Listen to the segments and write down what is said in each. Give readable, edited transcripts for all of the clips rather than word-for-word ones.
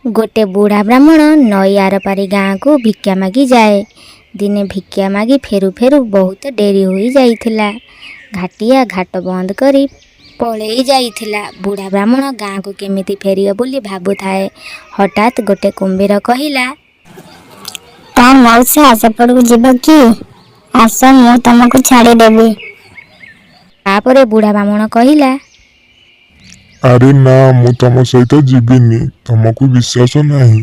ଗୋଟେ ବୁଢ଼ା ବ୍ରାହ୍ମଣ ନଈ ଆରପାରି ଗାଁକୁ ଭିକ୍ଷା ମାଗି ଯାଏ। ଦିନେ ଭିକ୍ଷା ମାଗି ଫେରୁ ଫେରୁ ବହୁତ ଡେରି ହୋଇ ଯାଇଥିଲା। ଘାଟିଆ ଘାଟ ବନ୍ଦ କରି ପଳେଇ ଯାଇଥିଲା। ବୁଢ଼ା ବ୍ରାହ୍ମଣ ଗାଁକୁ କେମିତି ଫେରିବ ବୋଲି ଭାବୁଥାଏ। ହଠାତ୍ ଗୋଟେ କୁମ୍ଭୀର କହିଲା, କଣ ମଉସା, ସେପଟକୁ ଯିବ କି? ଆସ, ମୁଁ ତମକୁ ଛାଡ଼ିଦେବି। ତାପରେ ବୁଢ଼ା ବ୍ରାହ୍ମଣ କହିଲା, ଆରେ ନା, ମୁଁ ତମ ସହିତ ଯିବିନି, ତମକୁ ବିଶ୍ୱାସ ନାହିଁ।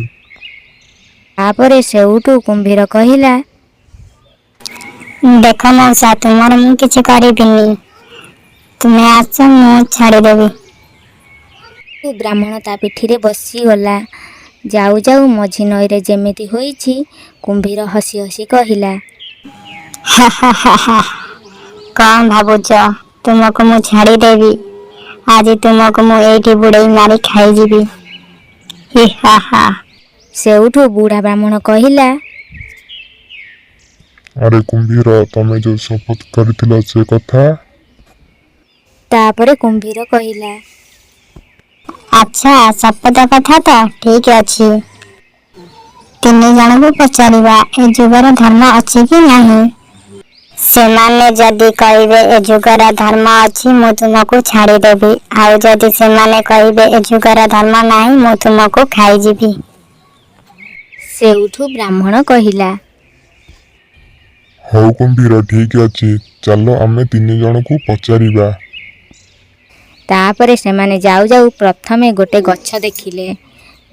ତାପରେ ସେଇଠୁ କୁମ୍ଭୀର କହିଲା, ଦେଖ ମଉସା, ତୁମର ମୁଁ କିଛି କରିବିନି। ତୁମେ ଆସ, ମୁଁ ଛାଡ଼ିଦେବି। ବ୍ରାହ୍ମଣ ତା ପିଠିରେ ବସିଗଲା। ଯାଉ ଯାଉ ମଝି ନଈରେ ଯେମିତି ହୋଇଛି, କୁମ୍ଭୀର ହସି ହସି କହିଲା, ହା ହା ହା ହା, କଣ ଭାବୁଛ ତୁମକୁ ମୁଁ ଛାଡ଼ିଦେବି? ଆଜି ତୁମକୁ ମୁଁ ଏଇଠି ବୁଡ଼େଇ ମାରି ଖାଇଯିବି। ହି ହା ହା। ସେଇଠୁ ବୁଢ଼ା ବ୍ରାହ୍ମଣ କହିଲା, ଆରେ କୁମ୍ଭୀର, ତମେ ଯୋଉ ଶପଥ କରିଥିଲ ସେ କଥା? ତାପରେ କୁମ୍ଭୀର କହିଲା, ଆଚ୍ଛା, ଶପଥ କଥା ତ? ଠିକ ଅଛି, ତିନି ଜଣଙ୍କୁ ପଚାରିବା ଏ ଯୁଗର ଧର୍ମ ଅଛି କି ନାହିଁ। ସେମାନେ ଯଦି କହିବେ ଏ ଯୁଗର ଧର୍ମ ଅଛି, ମୁଁ ତୁମକୁ ଛାଡ଼ିଦେବି। ଆଉ ଯଦି ସେମାନେ କହିବେ ଏ ଯୁଗର ଧର୍ମ ନାହିଁ, ମୁଁ ତୁମକୁ ଖାଇଯିବି। ସେଇଠୁ ବ୍ରାହ୍ମଣ କହିଲା, ହଉ କୁମ୍ଭୀର, ଠିକ ଅଛି, ଚାଲ ଆମେ ତିନି ଜଣକୁ ପଚାରିବା। ତାପରେ ସେମାନେ ଯାଉ ଯାଉ ପ୍ରଥମେ ଗୋଟେ ଗଛ ଦେଖିଲେ।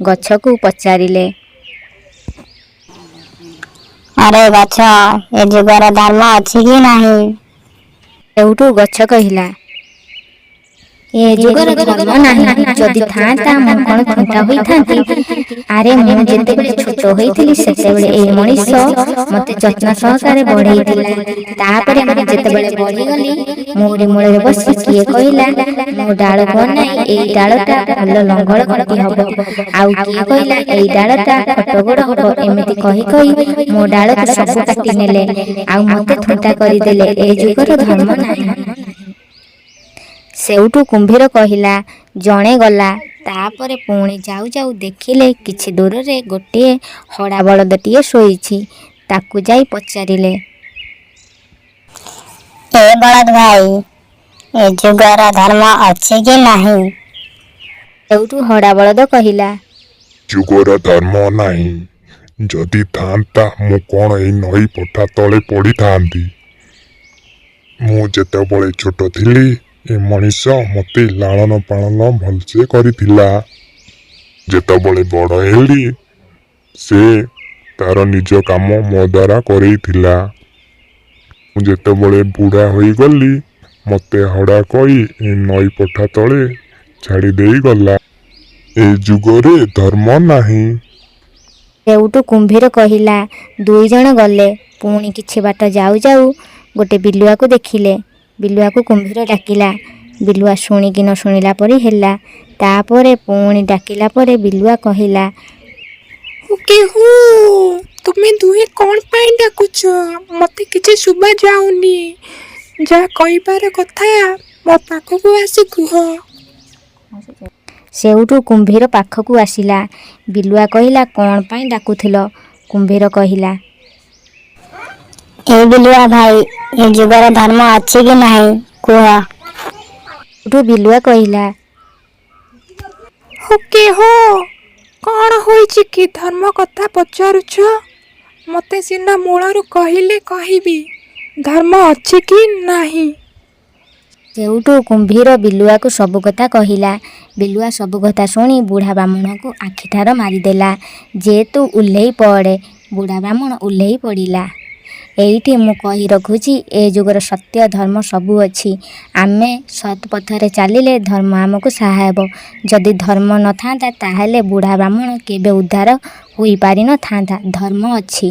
ଗଛକୁ ପଚାରିଲେ, ଆରେ ଗଛ, ଏ ଯୁଗର ଧର୍ମ ଅଛି କି ନାହିଁ? ସେଇଠୁ ଗଛ କହିଲା, ଏ ଯୁଗର ଧର୍ମ ନାହିଁ। ଯଦି ଥାଆନ୍ତା, ମୁଁ କଣ ଥୁଣ୍ଟା ହୋଇଥାନ୍ତି? ଆରେ, ମୁଁ ଯେତେବେଳେ ଛୋଟ ହୋଇଥିଲି, ସେତେବେଳେ ଏଇ ମଣିଷ ମୋତେ ଯତ୍ନ ସହକାରେ ବଢ଼େଇଥିଲା। ତାପରେ ମୁଁ ଯେତେବେଳେ ବଢ଼ିଗଲି, ମୋରି ମୂଳରେ ବସି କିଏ କହିଲା ମୋ ଡାଳକୁ ଅନାଇ ଏଇ ଡାଳଟା ଭଲ ଲଙ୍ଗଳ କଣ୍ଟି ହବ, ଆଉ କିଏ କହିଲା ଏଇ ଡାଳଟା ଖଟଗୋଡ଼ ହବ। ଏମିତି କହି କହି ମୋ ଡାଳକୁ ସବୁ କାଟିନେଲେ ଆଉ ମୋତେ ଥୁଣ୍ଟା କରିଦେଲେ। ଏ ଯୁଗର ଧର୍ମ ନାହିଁ। ସେଇଠୁ କୁମ୍ଭୀର କହିଲା, ଜଣେ ଗଲା। ତାପରେ ପୁଣି ଯାଉ ଯାଉ ଦେଖିଲେ କିଛି ଦୂରରେ ଗୋଟିଏ ହଡ଼ା ବଳଦଟିଏ ଶୋଇଛି। ତାକୁ ଯାଇ ପଚାରିଲେ, ଏ ବଳଦ ଭାଇ, ଏ ଯୁଗର ଧର୍ମ ଅଛି କି ନାହିଁ? ସେଇଠୁ ହଡ଼ା ବଳଦ କହିଲା, ଯୁଗର ଧର୍ମ ନାହିଁ। ଯଦି ଥାଆନ୍ତା, ମୁଁ କଣ ଏଇ ନଈ ପଠା ତଳେ ପଡ଼ିଥାନ୍ତି? ମୁଁ ଯେତେବେଳେ ଛୋଟ ଥିଲି, ଏ ମଣିଷ ମୋତେ ଲାଳନ ପାଳନ ଭଲସେ କରିଥିଲା। ଯେତେବେଳେ ବଡ଼ ହେଲି, ସେ ତାର ନିଜ କାମ ମୋ ଦ୍ୱାରା କରେଇଥିଲା। ମୁଁ ଯେତେବେଳେ ବୁଢ଼ା ହୋଇଗଲି, ମୋତେ ହଡ଼ା କହି ଏ ନଈ ପଠା ତଳେ ଛାଡ଼ି ଦେଇଗଲା। ଏ ଯୁଗରେ ଧର୍ମ ନାହିଁ। ସେଇଠୁ କୁମ୍ଭୀର କହିଲା, ଦୁଇ ଜଣ ଗଲେ। ପୁଣି କିଛି ବାଟ ଯାଉ ଯାଉ ଗୋଟେ ବିଲୁଆକୁ ଦେଖିଲେ। ବିଲୁଆକୁ କୁମ୍ଭୀର ଡାକିଲା। ବିଲୁଆ ଶୁଣିକି ନ ଶୁଣିଲା ପରି ହେଲା। ତାପରେ ପୁଣି ଡାକିଲା ପରେ ବିଲୁଆ କହିଲା, ହୁକେ ହୁ, ତୁମେ ଦୁହେଁ କଣ ପାଇଁ ଡାକୁଛ? ମତେ କିଛି ଶୁଭା ଯାଉନି। ଯାହା କହିବାର କଥା ମୋ ପାଖକୁ ଆସି କୁହ। ସେଇଠୁ କୁମ୍ଭୀର ପାଖକୁ ଆସିଲା। ବିଲୁଆ କହିଲା, କଣ ପାଇଁ ଡାକୁଥିଲ? କୁମ୍ଭୀର କହିଲା, ଏ ବିଲୁଆ ଭାଇ, ଏ ଯୁଗର ଧର୍ମ ଅଛି କି ନାହିଁ କୁହ। ସେଇଠୁ ବିଲୁଆ କହିଲା, ହୁକେ ହୋ, କଣ ହୋଇଛି କି ଧର୍ମ କଥା ପଚାରୁଛ? ମତେ ସିନା ମୂଳରୁ କହିଲେ କହିବି ଧର୍ମ ଅଛି କି ନାହିଁ। ସେଇଠୁ କୁମ୍ଭୀର ବିଲୁଆକୁ ସବୁ କଥା କହିଲା। ବିଲୁଆ ସବୁ କଥା ଶୁଣି ବୁଢ଼ା ବ୍ରାହ୍ମଣକୁ ଆଖିଠାର ମାରିଦେଲା ଯେ ତୁ ଓହ୍ଲେଇ ପଡ଼େ। ବୁଢ଼ା ବ୍ରାହ୍ମଣ ଓହ୍ଲେଇ ପଡ଼ିଲା। ଏଇଠି ମୁଁ କହି ରଖୁଛି, ଏ ଯୁଗର ସତ୍ୟ ଧର୍ମ ସବୁ ଅଛି। ଆମେ ସତ୍ ପଥରେ ଚାଲିଲେ ଧର୍ମ ଆମକୁ ସାହା ହେବ। ଯଦି ଧର୍ମ ନଥାନ୍ତା, ତାହେଲେ ବୁଢ଼ା ବ୍ରାହ୍ମଣ କେବେ ଉଦ୍ଧାର ହୋଇପାରିନଥାନ୍ତା। ଧର୍ମ ଅଛି।